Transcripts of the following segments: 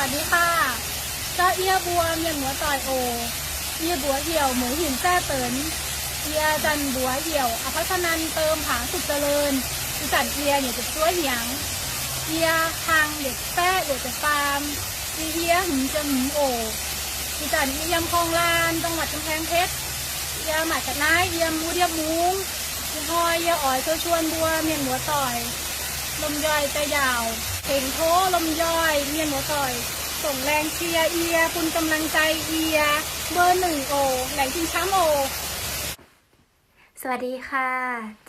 สวัสดีค่ะ Zorqv yie mbuo mienh muoz-doic oc. Yie mbuox heuc Mueiz Hinc Zaeqv Benx. Yie zanc mbuox heuc อภัสนันท์ เติมผาสุขเจริญ. Ih zanc yie nyic ziepc zuov hnyangx. Yie hlang yietc baeqv luoqc ziepc faam. Yie hniev hmz ziepc hmz oc. Ih zanc yie yiem คลองลาน จังหวัดกำแพงเพชร. Yie mangc ga'naaiv yiem wuov ndiepv mungv. Ih hnoi yie oix sou cuon mbuo mienh muoz-doic lomh nzoih daaih njaaux. Tengx tov lomh nzoih mienh muoz-doic dongh laengz cie yie, bun กำลังใจ yie. เบอร์หนึ่ง oc. Laengz zingh camv oc. สวัสดีค่ะ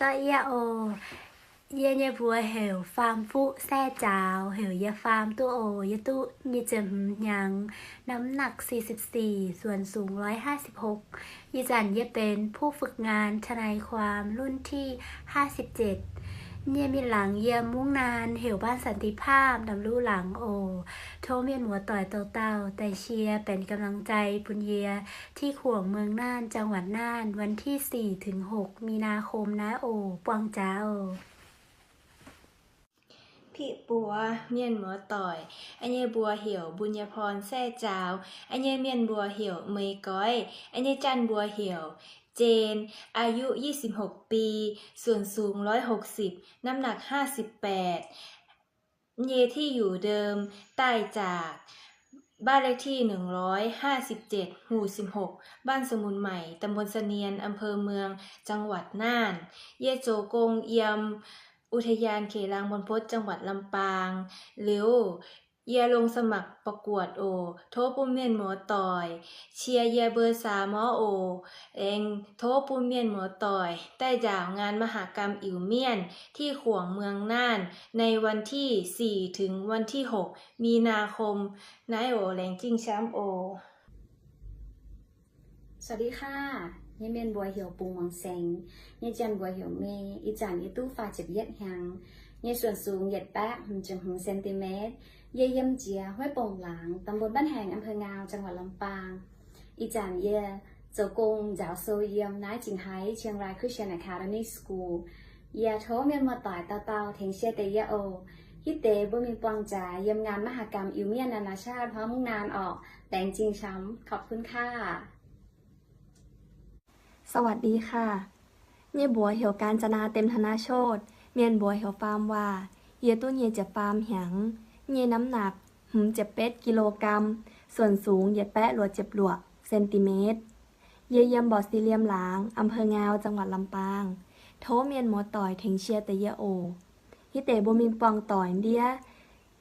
zorqv yie oc. Yie nyei mbuox heuc Faam Fuqv Saeqv Zaaux, heuc yie Faam duqv oc. Yie duqv nyic ziepc hmz hnyangx, น้ำหนัก สี่สิบสี่, ส่วนสูง ร้อยห้าสิบหก. Ih zanc yie benx ผู้ฝึกงานทนายความ รุ่นที่ ห้าสิบเจ็ด. Yie nyei mingh laangz yiem มุ้งนาน heuc บ้านสันติภาพ ndamv luv laangz oc. Tov mienh muoz-doic dauh dauh daaih qiex benx กำลังใจ bun yie. ที่ขวงเมืองน่าน จังหวัดน่าน วันที่สี่ถึงหกมีนาคม naaiv oc. Buangh jaax oc. Piqv buoz mienh muoz-doic, yie nyei mbuox heuc Mbunyapon Saeqv Zaaux, yie nyei mienh mbuox heuc Meih Goiv, yie nyei janx mbuox heuc Jane, อายุ ยี่สิบหกปี, ส่วนสูง ร้อยหกสิบ, น้ำหนัก ห้าสิบแปด. Yie nyei ที่อยู่เดิม ใต้จาก บ้านเลขที่ หนึ่งร้อยห้าสิบเจ็ด หมู่ สิบหก บ้านสมุนใหม่ ตำบลเสนียน อำเภอเมือง จังหวัดน่าน. Yie zoux gong yiem อุทยานเขลางบรรพต จังหวัดลำปาง. Liuz yie ลงสมัครประกวด oc. Tov bun mienh muoz-doic qiex yie เบอร์สาม oc. Aengx tov bun mienh muoz-doic daaih njaaux งานมหกรรมอิ่วเมี่ยน ที่ขวงเมืองน่าน ในวันที่สี่ถึงวันที่หกมีนาคม naaiv oc. Laengz zingh camv oc. สวัสดีค่ะ nyei mienh mbuox heuc Bungx Muangx Saengx, nyei janx mbuox heuc Mei. Ih zanc yie duqv faah ziepc yietv hnyangx, nyei ส่วนสูง yietc baeqv hmz ziepc hmz centimeter. Yie yiem jiex Huaiv Bongc Laangz, ตำบลบ้านแหง อำเภองาว จังหวัดลำปาง. Ih zanc yie zoux gong njaaux sou yiem naaiv Jingh Haiz Chiang Rai Christian Academy School. Yie tov mienh muoz-doic dauh dauh tengx share deix yie oc. Hitv deix mbuo mingh buangh jaax yiem งานมหกรรมอิ่วเมี่ยน นานาชาติ huaav มุ้งนาน orqc. Laengz zingh camv. ขอบคุณค่ะ สวัสดีค่ะ nyei mbuox heuc กาญจนา เต็มธนโชติ, mienh mbuox heuc Faam Waac. Yie duqv nyic ziepc faam hnyangx, nyei น้ำหนัก hmz ziepc betv กิโลกรัม, ส่วนสูง yietc baeqv luoqc ziepc luoqc เซนติเมตร. Yie yiem บ่อสี่เหลี่ยมหลาง อำเภองาว จังหวัดลำปาง. Tov mienh muoz-doic tengx share deix yie oc. Hitv deix mbuo mingh buangh doic ndiev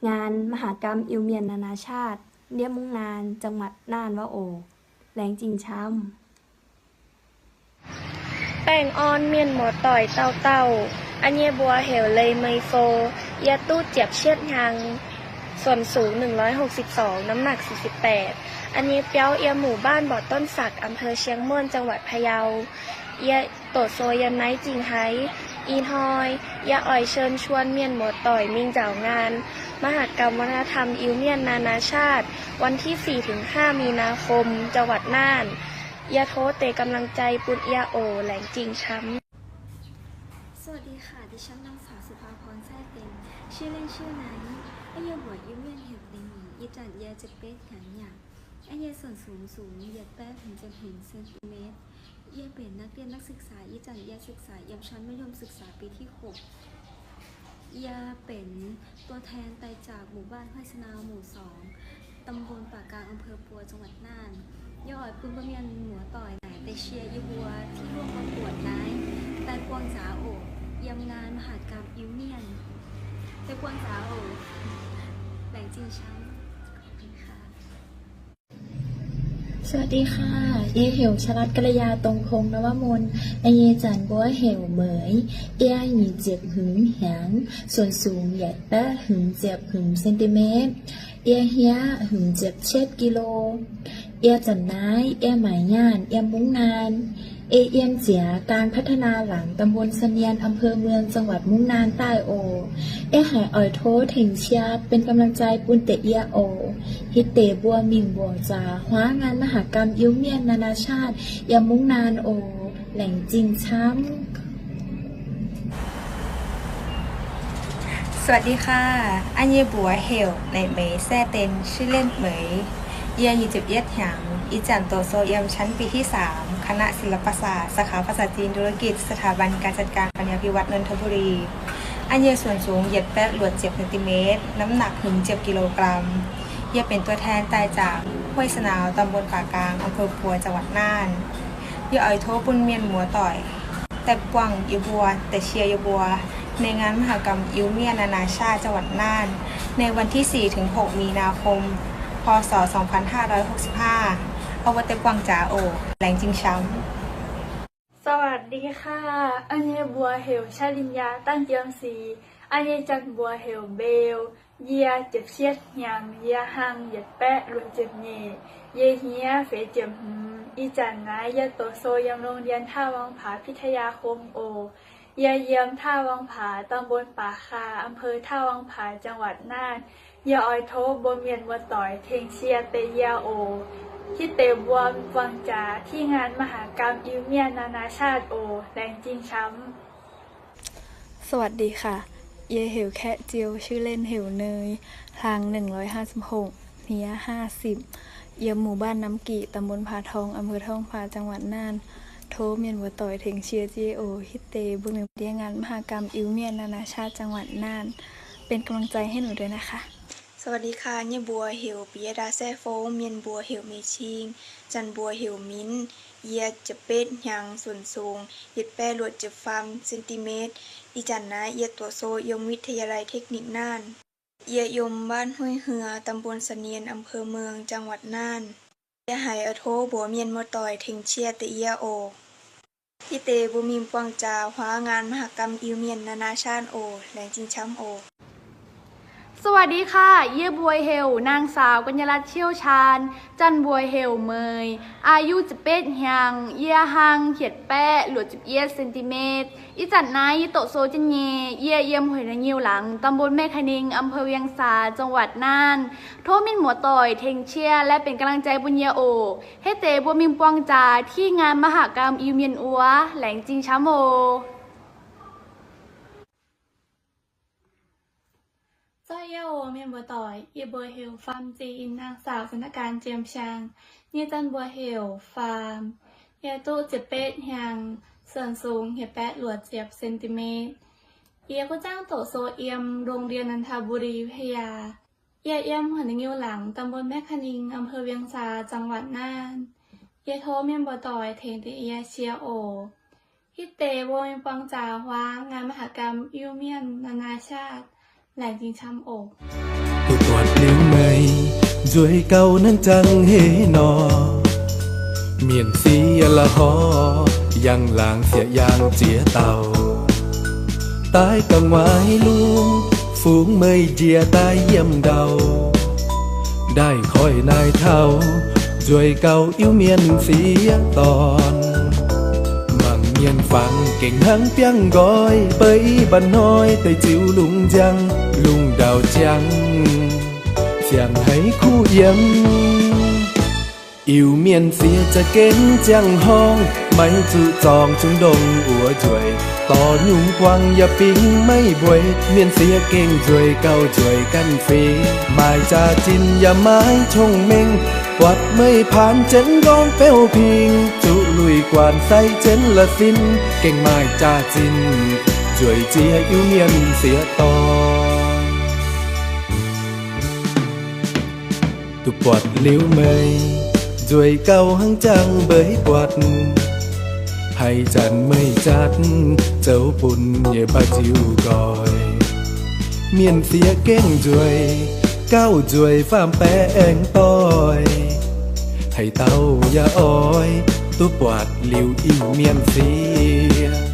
งานมหกรรมอิ่วเมี่ยน นานาชาติ ndiev มุ้งนาน จังหวัดน่าน wuov oc. Laengz zingh camv. Baengh orn mienh muoz-doic dauh dauh. Yie nyei mbuox heuc Leiz Mei Fou. Yie duqv ziepc cietv hnyangx, ส่วนสูง หนึ่งร้อยหกสิบสอง น้ำหนัก สี่สิบแปด. Yie nyei biauv yiem หมู่บ้านบ่อต้นสัก อำเภอเชียงม่วน จังหวัดพะเยา. Yie doqc sou yiem naaiv Jingh Haiz. Ih hnoi yie oix เชิญชวน mienh muoz-doic mingh njaaux งานมหกรรมวัฒนธรรมอิ่วเมี่ยน นานาชาติ วันที่สี่ถึงห้ามีนาคม จังหวัดน่าน. Yie tov deix กำลังใจ bun yie oc. Laengz zingh camv. สวัสดีค่ะ ดิฉันนางสาวสุภาพร แซ่เต็ม ชื่อเล่นชื่อไนท์ ยะเยาหมวย อิวเมียน เหียบเต็งหมี อีจั่น เยีย เจ็ด เป๊ก หยางหยาง ยะเย ส่วนสูง สูง เหยียดแป๊บ ถึง เจ็ด ถึง เซนติเมตร เยีย เป็นนักเรียนนักศึกษา อีจั่น เยีย ศึกษา เยียมชั้นมัธยมศึกษาปีที่หก เยีย เป็นตัวแทนไปจากหมู่บ้านห้วยสะนาว หมู่สอง ตำบลป่ากลาง อำเภอปัว จังหวัดน่าน ยะอ่อยปืนประเมียนหมัวต่อย ไหน แต่เชียร์ อีบัว ที่ร่วมประกวด ไนท์ ไตปวงจ๋าโอบ เยี่ยมงานมหกรรมอิวเมียน ไตปวงจ๋าโอบ แหลงจิงช้ำ ขอบคุณค่ะ สวัสดีค่ะ เอ เหียวชลัดกัลยา ตรงพงษ์นวมน เอ จันบัว เหียวเหมย เอ หยีเจ็บหึงหยาง ส่วนสูง เหยียดแปะหึงเจ็บหึงเซนติเมตร เอ เฮียหึงเจ็บเช็ดกิโล เอ จันน้าย เอ หมายย่าน เอ มุ้งนาน เอ เอียนเจีย การพัฒนาหลัง ตำบลเสนียน อำเภอเมือง จังหวัดมุ้งนานใต้โอ เอ หายอ่อยโทษเถ่งเชียร์ เป็นกำลังใจปูนเตะเอียโอ ฮิตเตะบัวหมิ่งบัวจ๋า คว้างานมหกรรมอิวเมียนนานาชาติ เอียมมุ้งนานโอ แหล่งจริงช้ำ สวัสดีค่ะ อัน yie mbuox heuc Naic Meix Saeqv Dien, ชื่อเล่น Meix. Yie nyic ziepc yietv hnyangx, ih zanc doqc sou yiem ชั้นปีที่สาม คณะศิลปศาสตร์ สาขาภาษาจีนธุรกิจ สถาบันการจัดการปัญญาภิวัฒน์นนทบุรี อัน yie ส่วนสูง yietc baeqv luoqc ziepc เซนติเมตร น้ำหนัก ถึง เจ็ดกิโลกรัม Yie benx ตัวแทนตายจากห้วยสะหนาว ตำบลป่ากลาง อำเภอปัว จังหวัดน่าน Yie oix tov bun mienh muoz-doic daaih buangh yie mbuo, daaih cie yie mbuo ในงานมหกรรม Iu-Mienh นานาชาติ จังหวัดน่าน ในวันที่สี่ถึงหกมีนาคม พ.ศ. สองพันห้าร้อยหกสิบห้า Oix mbuo daaih buangh jaax oc. Laengz zingh camv. สวัสดีค่ะ อัน yie mbuox heuc ชลินยา ตั้งเจียมศรี อัน yie janx mbuox heuc Mbeu. Yie ziepc cietv hnyangx, yie hlang yietc baeqv luoqc ziepc nyeic, yie hnyouv feix ziepc hmz. Ih zanc naaiv yie doqc sou yiem โรงเรียนท่าวังผาพิทยาคม oc. Yie yiem ท่าวังผา ตำบลป่าคา อำเภอท่าวังผา จังหวัดน่าน. Yie oix tov mbuo mienh muoz-doic tengx cie deix yie oc. Hitv deix mbuo buangh jaax ที่งานมหกรรม Iu-Mienh นานาชาติ oc. Laengz zingh camv. สวัสดีค่ะ Yie heuc Kaeqv Ziou, ชื่อเล่น heuc Nơi, hlang หนึ่งร้อยห้าสิบหก, hniev ห้าสิบ, yiem หมู่บ้านน้ำกี่ ตำบลผาทอง อำเภอท่าวังผา จังหวัดน่าน. Tov mienh muoz-doic tengx cie yie oc. Hitv deix mbuo mingh ที่งานมหกรรม Iu-Mienh นานาชาติ จังหวัดน่าน เป็นกำลังใจให้หนูด้วยนะคะ สวัสดีค่ะ Yie mbuox heuc ปิยดา แซ่โฟง, mienh mbuox heuc Meix Cing, janx mbuox heuc Minc. Yie ziepc betv hnyangx, ส่วนสูง yietc baeqv luoqc ziepc faam เซนติเมตร. Ih zanc naaiv yie doqc sou yiem วิทยาลัยเทคนิคน่าน. Yie yiem บ้านห้วยเฮือ ตำบลเสนียน อำเภอเมือง จังหวัดน่าน. Yie haiz oix tov mbuox mienh muoz-doic tengx cie deix yie oc. Hitv deix mbuo mingh buangh jaax huaav งานมหกรรม Iu-Mienh นานาชาติ oc. Laengz zingh camv oc. สวัสดีค่ะ Yie mbuox heuc นางสาว กัญญารัตน์ เชี่ยวชาญ, janx mbuox heuc Meix, อายุ ziepc betv hnyangx, yie hlang hietc baeqv luoqc ziepc yietv เซนติเมตร. Ih zanc naaiv yie doqc sou jienv nyei. Yie yiem ห้วยน้ำเงี้ยวหลาง ตำบลแม่คะนิง อำเภอเวียงสา จังหวัดน่าน. Tov mienh muoz-doic tengx cie และ เป็นกำลังใจ bun yie oc. Hitv deix mbuo mingh buangh jaax ที่งานมหกรรม Iu-Mienh wuov. Laengz zingh camv oc. Zorqv yie oc mienh muoz-doic, yie mbuox heuc Faam Zinh, นางสาว สุนทรการ เจียมชัง. Yie zanc mbuox heuc Faam. Yie duqv ziepc betv hnyangx, ส่วนสูง hietc baeqv luoqc ziepc เซนติเมตร. Yie kuv zangv doqc sou yiem โรงเรียนนันทบุรีวิทยา. Yie yiem ห้วยน้ำเงี้ยวหลาง ตำบลแม่คะนิง อำเภอเวียงสา จังหวัดน่าน. Yie tov mienh muoz-doic tengx deix yie cie oc. Hitv deix mbuo mingh buangh jaax huaav งานมหกรรม Iu-Mienh นานาชาติ. Laengz zingh camv oc. Duqv buatc liuz meih, nzueic gauh naaiv jangx heh nor. Mienh sieqv la'horv, yangh laangz sieqv yangh ziex dauh. Daaih ga'nguaaic lungh, fungx meih njiec daaih yiem ndau. Daaih koiv naaiv taux, nzueic gauh Iu-Mienh sieqv dorn. Mangc mienh fangx gengh hnangv biangh nqoi, beiv mba'hnoi deix ziux lungh njang, lungh ndau ziangh, siang-haiz kuv yiem. Iu-Mienh sieqv za'gengh ziangh horngh, maiv zuqc zorngx zungv ndongh wuov nzueic, dorh nyungc guangc yaac bingx maiv mbueiz. Mienh sieqv gengh nzueic gauh nzueic ganh fingx, maaih jaax-zinh yaac maaih cong-mengh. Buatc meih paanx jienv nqorngv beuv pingx, zuqc luic guanc sai jienv la'sin, gengh maaih jaax-zinh, nzueic ziex Iu-Mienh sieqv dorn. Duqv buatc liuz meih, nzueic gauh hnangv jangx mbeix buatc, haiz zanc meih jatv, zoux bun yie baac ziux nqoi. Mienh sieqv gengh nzueic, gauh nzueic faam-baeqc aengx doix. Haaix dauh yaac oix duqv buatc liuz Iu-Mienh sieqv.